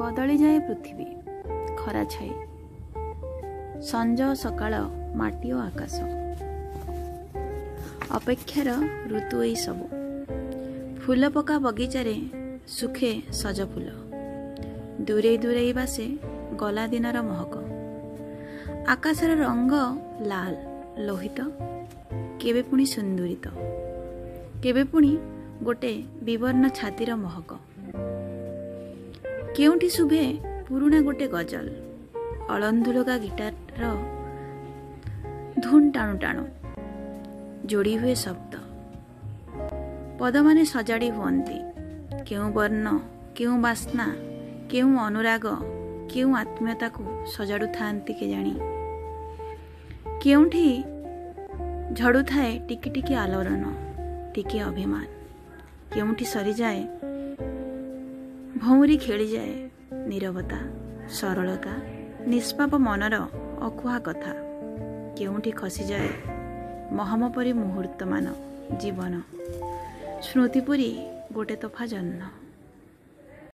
ବଦଳିଯାଏ ପୃଥିବୀ, ଖରା ଛାଇ, ସଞ୍ଜ ସକାଳ, ମାଟି ଓ ଆକାଶ। ଅପେକ୍ଷାର ଋତୁ ଏଇ ସବୁ। ଫୁଲ ପକା ବଗିଚାରେ ସୁଖେ ସଜ ଫୁଲ, ଦୂରେଇ ଦୂରେଇ ବାସେ ଗଲା ଦିନର ମହକ। ଆକାଶର ରଙ୍ଗ ଲାଲ ଲୋହିତ, କେବେ ପୁଣି ସିନ୍ଦୁରିତ, କେବେ ପୁଣି ଗୋଟେ ବିବର୍ଣ୍ଣ ଛାତିର ମହକ। କେଉଁଠି ଶୁଭେ ପୁରୁଣା ଗୋଟେ ଗଜଲ, ଅଳନ୍ଧୁଲଗା ଗିଟାରର ଧୁନ୍ ଟାଣୁ ଟାଣୁ ଯୋଡ଼ି ହୁଏ ଶବ୍ଦ। ପଦମାନେ ସଜାଡ଼ି ହୁଅନ୍ତି। କେଉଁ ବର୍ଣ୍ଣ, କେଉଁ ବାସ୍ନା, କେଉଁ ଅନୁରାଗ, କେଉଁ ଆତ୍ମୀୟତାକୁ ସଜାଡ଼ୁଥାନ୍ତି କେଜାଣି। କେଉଁଠି ଝଡ଼ୁଥାଏ ଟିକି ଟିକି ଆଲୋଡ଼ନ, ଟିକେ ଅଭିମାନ। କେଉଁଠି ସରିଯାଏ ଭଉଁରୀ, ଖେଳିଯାଏ ନୀରବତା, ସରଳତା, ନିଷ୍ପାପ ମନର ଅକୁହା କଥା। କେଉଁଠି ଖସିଯାଏ ମହମ ପରି ମୁହୂର୍ତ୍ତମାନ ଜୀବନ, ସ୍ମୃତି ପରି ଗୋଟେ ତୋଫା ଜହ୍ନ।